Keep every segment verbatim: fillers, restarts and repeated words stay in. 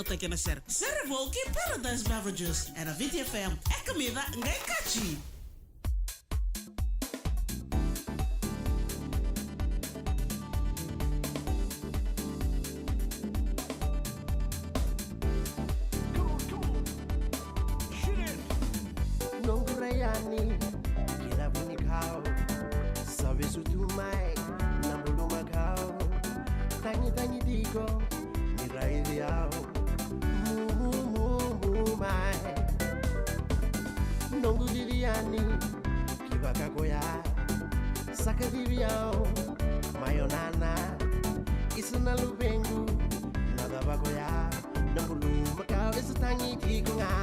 Taki na sere. Sere vou kei Paradise Beverages. Ena Viti F M. E kamica qai kaci. Noqu rai yani ki na vunikau, sa vesu tu mai na bulumakau. Tagitagi tiko ni raici au, mu, mu, mu, mu mai. Noqu cici yani ki vakakoya, sa kacivi au mai o nana. Isa na luvequ, na cava koya? Na bulumakau e sa tagi tiko ga.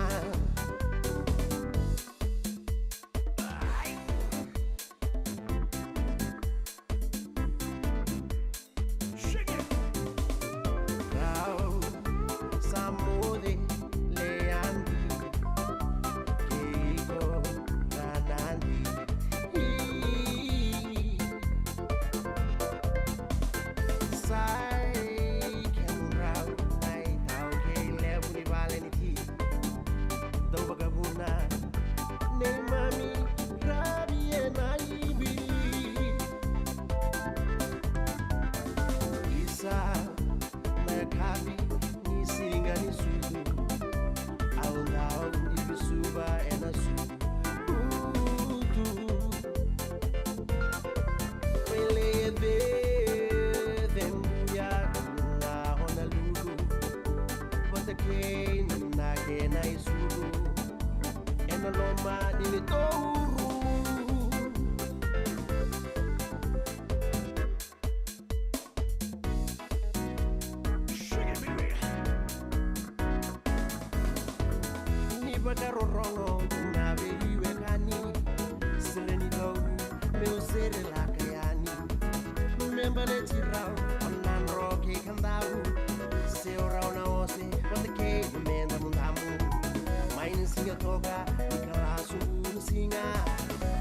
Rau sa moce leadi, kei iko ranadi. Sai kemudrau na itaukei levu ni vale ni ti. Dau vakavuna neimami ravi ena ivi. Isa na yakavi ni siga ni sucu, au dau ni vesuva ena sucu. Utu. Pele e cece buya na hona lutu. Vata kei na kena isutu ena loma ni neitou rumu. Ni vakarorogo na veiwekani, sere ni tauru meu sere laka yani. Me baleti rau o Nadro kei Kadavu, se o rau na ose vata kei me damudamu. Mai na siga toka ni kalasu na siga,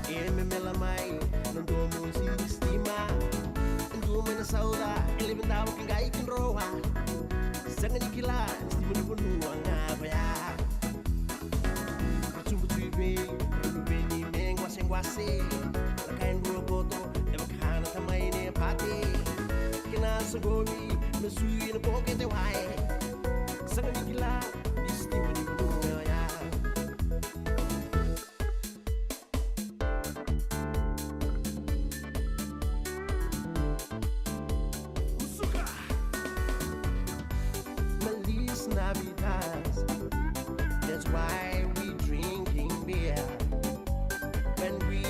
e memela mai na domo ni sitima. E dua mai na sauca, e levu davo ki qai ki droa. Sega ni kila sitima ni vanua ga koya. Ka tubu tu i vei, ka tubu vei ni me quasequase. Na ka e dua koto, e vaka na tamai ne pate. Kena soqomi me sui na bokete wai. Sega ni kila ni sitima ni vanua ga oya. Feliz Navidad. That's why we drinking beer. When we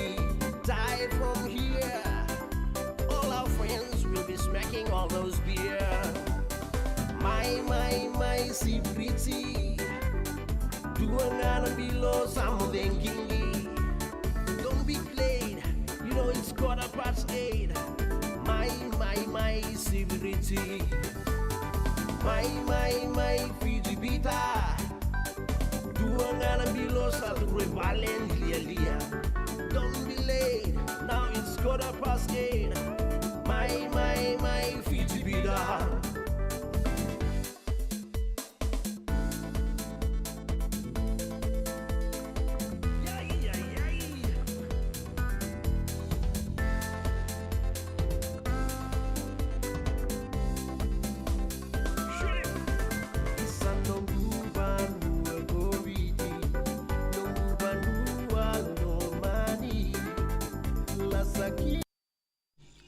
die from here, all our friends will be smacking all those beer. Mai, mai, mai, si pretty. Dua ga na bilo sa mo dengi. Don't be played, you know it's quarter past eight. Mai, mai, mai, si pretty. Mai, mai, mai, Fiji Bitter. Dua ga na bilo sa tu e vale ni lialia. Don't be late, now it's quarter past eight. Mai, mai, mai, Fiji Bitter.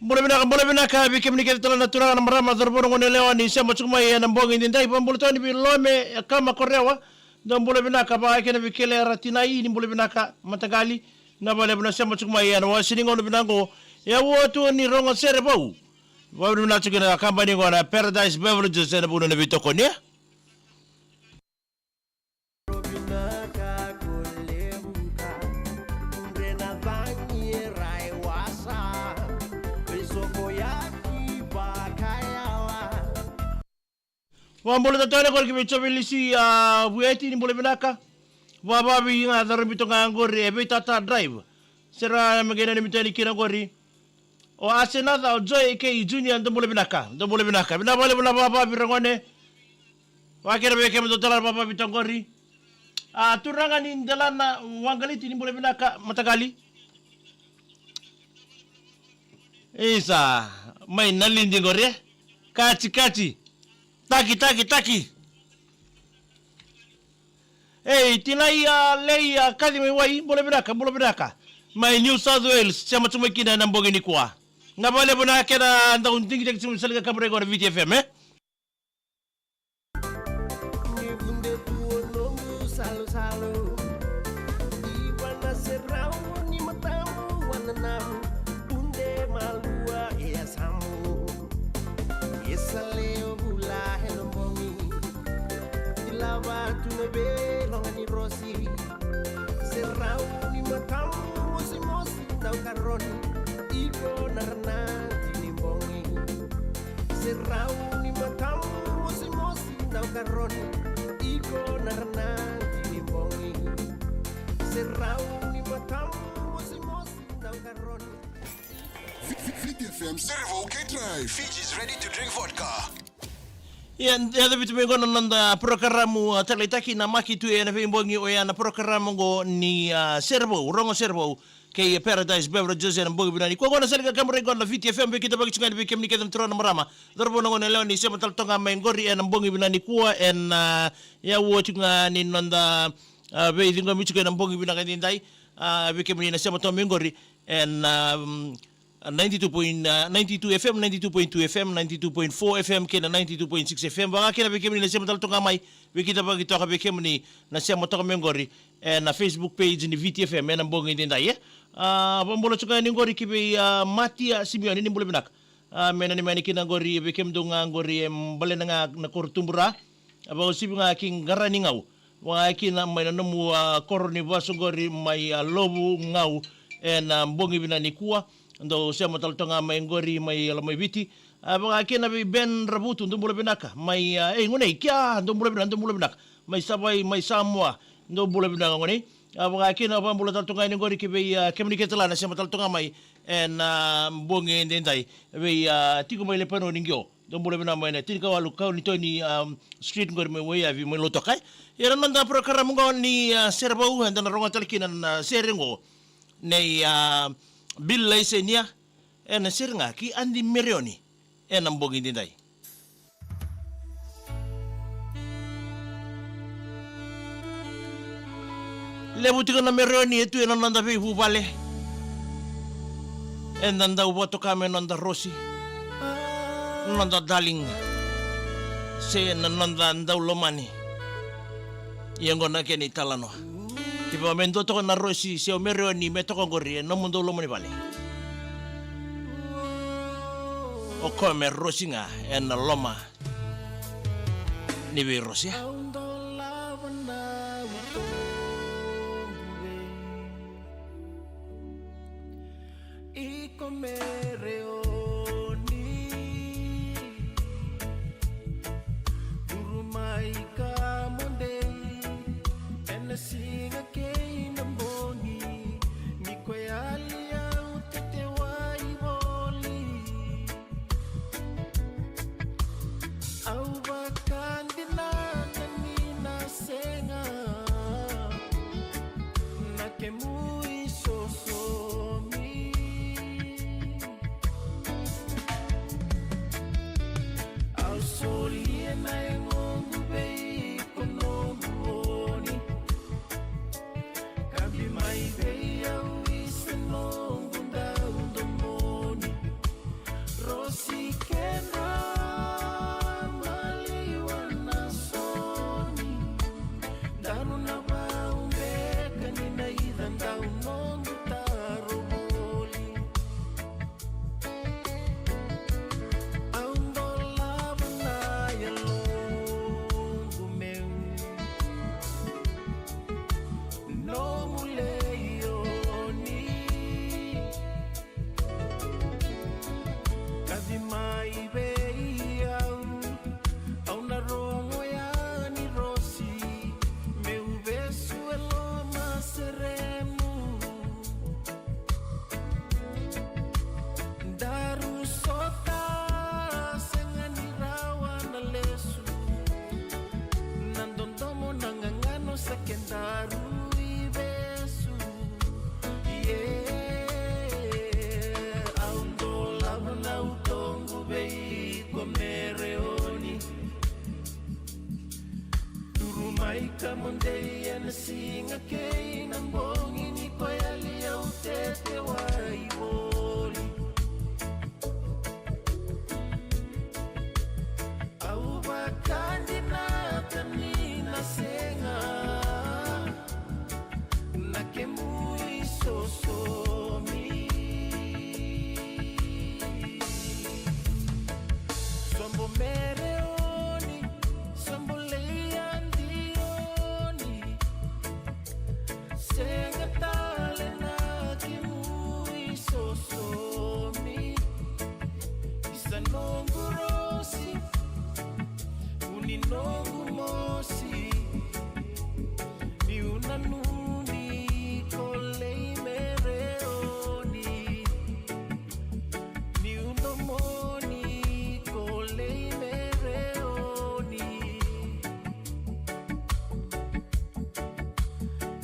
Bula vinaka, bula vinaka vei kemuni kece tale na turaga, na marama, cauravou, na gone yalewa ni sema tiko mai ena bogi nidai. Vakabula tale vei Lome, e Kama Korewa. Dou bula vinaka, vaka kina vei Kele Ratinai, ni bula vinaka mataqali. Na vale vuna sema tiko mai ena wase ni gauna vinaka qo. E au tu ni rogo sere vou. Vakabula vinaka tiko na kabani qo na Paradise Beverages ena vuna na veitokoni. Vakabula tale qori ki vei Jovelisi, a, Vueti, ni bula vinaka. Vavavi ga, cauravou, bito ga qori e Veitata Drive. Sera me qai nanumi tale kina qori o Asenaca, o Joy kei Junior, dou bula vinaka, dou bula vinaka. Vinaka vakalevu na vavavi ragone. Vakakina vei kemudou tale na vavavita oqori. A, turaga ni Delana Waqaliti, ni bula vinaka mataqali. Isa, mai Nalidi qori, e? Kati, kati. Taki, taki, taki. Ei, tinai, a, lei, a, kaci mai wai, bula vinaka, bula vinaka. Mai New South Wales, sema tu mai kina ena bogi nikua. Vinaka vakalevu na kena dau digitaki tu mai Salika Kamurai qo na Viti F M, e? Ni vunde tu o nomu salusalu. Iva na serau ni matamu wananamu. Bunde malua e yasamu. E sa leo bula e na bogi. Ilava tu na veiloga ni rosi. Serau ni matamu mosimosi dau karoni. Iko na ranati ni bogi. Serau ni matamu mosimosi dau karoni. Iko na ranati ni bogi. Serau ni matamu mosimosi dau karoni. Viti F M, Serevou, K Drive. Fiji is ready to drink vodka. Ia, e yaco vitu mai qo na noda porokaramu, a, taleitaki na maki tu ena veibogi oya na porokaramu qo ni, a, Serevou, Rogo Serevou. Kei Paradise Beverages ena bogi vinaka nikua. Qo na Salika Kamurai qo na Viti F M, veikidavaki tu ga yani vei kemuni kece na turaga na marama. Cauravou, na gone yalewa ni sema tale toka ga mai qori ena bogi vinaka nikua ena, a, ia oti ga ni noda, a, veiciqomi tiko ena bogi vinaka edaidai. A, vei kemuni na sema toka mai qori ena, um, ninety-two point, a, ninety-two F M, ninety-two point two F M, ninety-two point four F M kei na ninety-two point six F M. Vakakina vei kemuni na sema tale toka ga mai, veikidavaki toka vei kemuni na sema toka mai qori ena Facebook page ni Viti F M ena bogi edaidai, e. A, vakabula tu ga yani qori ki vei, a, Matia Simioni, ni bula vinaka. A, me nanumi yani kina qori vei kemudou ga qori e balena ga na koro Tubura. A, vakauasivi ga ki Qaranigau. Vaka kina mai na nomu, a, koro ni vasu qori mai, a, Lovugau ena bogi vinaka nikua. Dou sema tale toka ga mai qori mai Lomaiviti. A, vaka kina vei Ben Ravutu, dou bula vinaka. Mai, a, ei, gone, kia, dou bula vinaka, dou bula vinaka. Mai Savai'i, mai Samoa, dou bula vinaka gone. A, vaka kina, vakabula tale toka yani qori ki vei, a, kemuni kece la na sema tale toka mai ena, a, bogi edaidai. Vei, a, tiko mai Lepanoni qo. Dou bula vinaka mai na tinikawalu Kaunitoni, um, Street qori mai Waiyavi, mai Lautoka. Ia na noda porokaramu qo ni, a, Serevou, eda na rogo tale kina na sere qo nei, a, Bill Laisenia, ena sere ga ki Adi Mereoni ena bogi edaidai. Levu tiko na Mereoni e tu ena noda veivuvale. Eda dau vakatoka me noda Rosi, noda darling, se na noda dau lomani. Ia qo na kena italanoa. Kevaka me dua toka na Rosi se o Mereoni me toka qori ena nomudou loma ni vale, o koya me Rosi ga ena loma ni veirosi, e? Iko Mereoni, uru mai ka mo dei ena siga kei na bogi, ni ko yali au tete wai voli. Au vakadinata ni na sega na kemu isosomi. Mai ka mudei ena siga kei na bogi ni ko yali au tete wai voli. Au vakadinata ni na sega na kemu isosomi. Sobo mere oni, sobo leiadi oni. Sega tale na kemu isosomi. Isa noqu rosi, uni noqu mosi. Niu nanumi ko lei mere oni. Niu nomoni ko lei mere oni.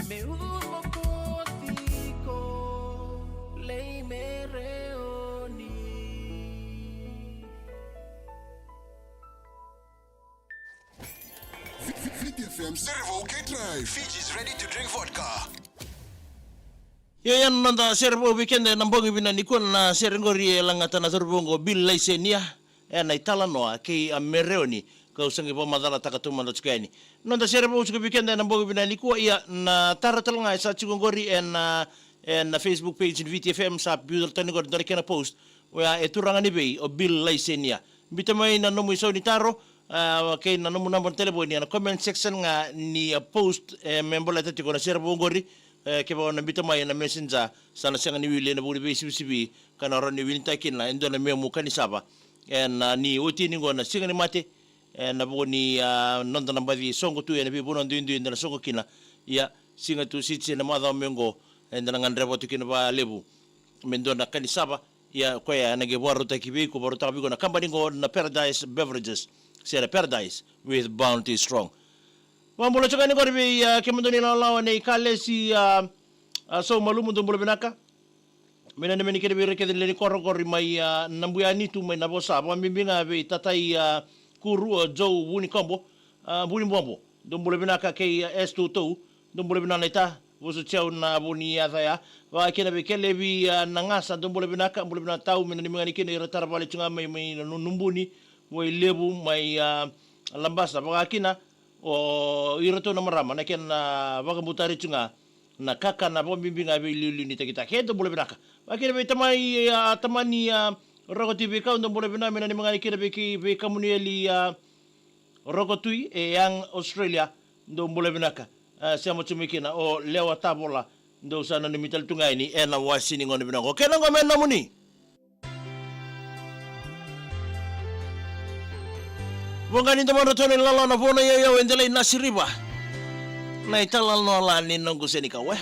Meu mokoti ko lei mere oni. Viti F M, Serevou kei Drive. Fiji is ready to drink vodka. Io, ia na noda sere vou vei keda ena bogi vinaka nikua. Na sere qori e lagata na cauravou oqo Bill Laisenia, ena italanoa kei a Mereoni, kau sa qai vakamacalataka taumada tiko yani. Noda sere vou tiko vei keda ena bogi vinaka nikua, ia na taro tale ga e sa tiko qori ena, ena Facebook page ni Viti F M, sa biuta tale qori dua na kena post. Oya e turaga ni vei o Bill Laisenia. Biuta mai na nomu isau ni taro, a, kei na nomu naba ni talevoni ena comment section ga ni, a, post, e, me baleta tiko na sere vou qori, e, kevaka o na biuta mai ena Messenger, sa na sega ni wili ena vuku ni veisivisivi, ka na rawa ni winitaki kina e dua na memu ka ni sava. Ena, a, ni oti ni qo na Siga ni Mate, ena vuku ni, a, noda na baci soqo tu ena veivanua duidui eda na soqo kina. Ia, Siga Tusiti se na macawa mai oqo, eda na gadreva tu kina vakalevu me dua na ka ni sava. Ia, koya ena qai vakarautaki vei iko, vakarautaka vei iko na kabani qo na Paradise Beverages, se na Paradise with Bounty Strong. Vakabula tiko yani qori vei, a, kemudou na ilawalawa nei Kalesi, a, a, Saumalumu, dou bula vinaka. Me nanumi yani kina vei ira kece na lewe ni koro qori mai, a, Nabuyanitu mai Navosa, vakabibi ga vei tatai, a, Kuru, a, Joe Vunikobo, a, Vunibobo, dou bula vinaka kei, a, S Toutou, dou bula vinaka naita, vosoti au na vu ni yaca ya. Vaka kina vei Kelevi, a, Nagasa, dou bula vinaka, bula vinaka tau, me nanumi ga yani kina ira tara vale tu ga mai, mai na Nu-, Nubuni, Wailevu, mai, a, Labasa, vaka kina o iratou na marama, na kena, a, vakabutari tu ga na kakana, vakabibi ga vei liuliu ni takitaki. E dou bula vinaka. Vaka kina vei tamai, a, tamani, a, Rokotui Veikau, dou bula vinaka, me nanumi ga yani kina vei kei, vei Kamunieli, a, Rokotui e Young Australia, dou bula vinaka. A, sema tu mai kina o Lewa Tavola, dou sa nanumi tale tu ga yani ena wase ni gauna vinaka. O kena qo me nomuni. Voqa ni domodratou na ilala na vona ioiau e delai na siriva. Na italanoa la ni noqu senikau, e.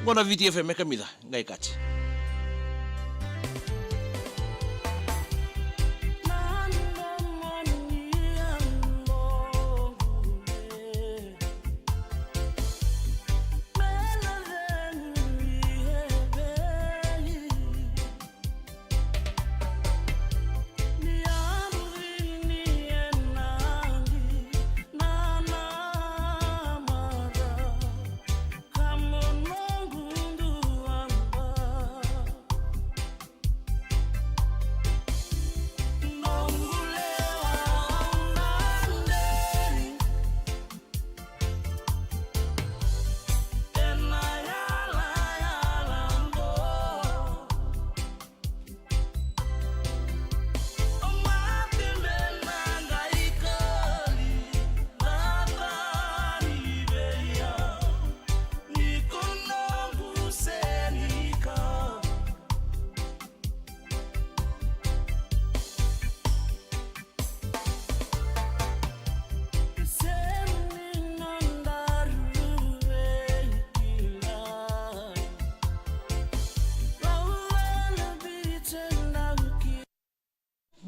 Qo na Viti F M e kamica, qai kati.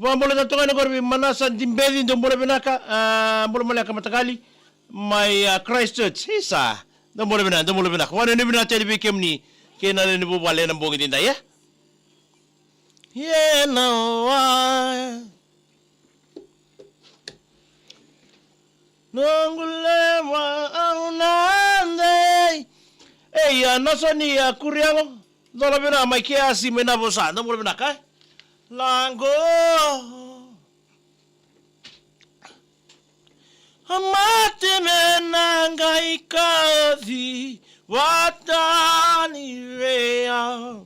Vakabula tale tu ga yani qori vei Manasa Dibeci, dou bula vinaka, a, bula maleka matakali mai, a, Christchurch. Isa, dou bula vinaka, dou bula vinaka. Vakanuinui vinaka tale vei kemuni kei na lewe ni vuvale ena bogi edaidai, e? Ena wa. Noqu lewa au na dei. Ei, a nasa ni a kuriago. Cola vinaka mai ke asi mai na vosa. Da bula vinaka, e? Lago. A mate me na qai kaci vata ni vei au.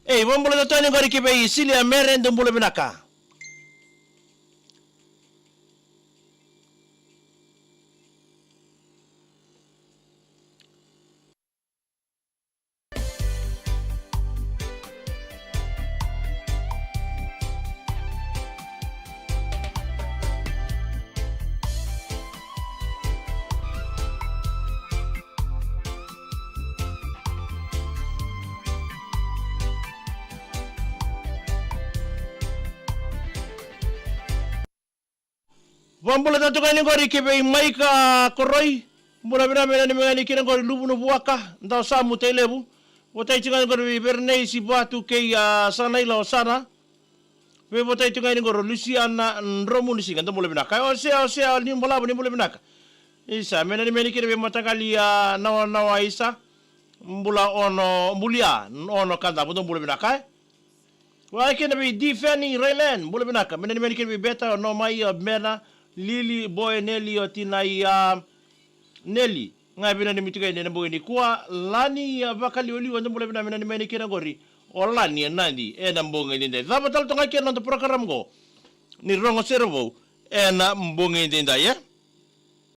Ei, vabula tani qori ki vei Silia Mere, dou bula vinaka. Vabula tatu ga ni qori ki vei Maika Koroi. Bula vinaka, me nanumi ga ni kina qori Luvu na Vuaka, Dau Samu Tailevu. Votai tiko ga ni qori vei Verenesi Vatu kei a Sanaila o Sana. Vei votai tiko ga ni qori Lusiana Dromu ni Siga, dou bula vinaka. Osea, Osea, ni bula, ni bula vinaka. Isa, me nanumi ga ni kina vei mataqali a Nawanawa Isa. Bula ono, bulia, ono ka davo, dou bula vinaka, e? Vaka kina vei Difeni Railan, bula vinaka. Me nanumi ga ni kina vei Beta, o Nomai, o Mena, Lili, Boy, Neli, o Tinai, a Neli. Ga vei nanumi tiko yani ena bogi nikua, Lani, a Vakaliwaliwa, dou bula vinaka, me nanumi ga ni kina qori o Lani, e Nadi, ena bogi nidai. Cava tale toka ga kina noda program qo ni Rogo Sere Vou ena bogi nidai, e?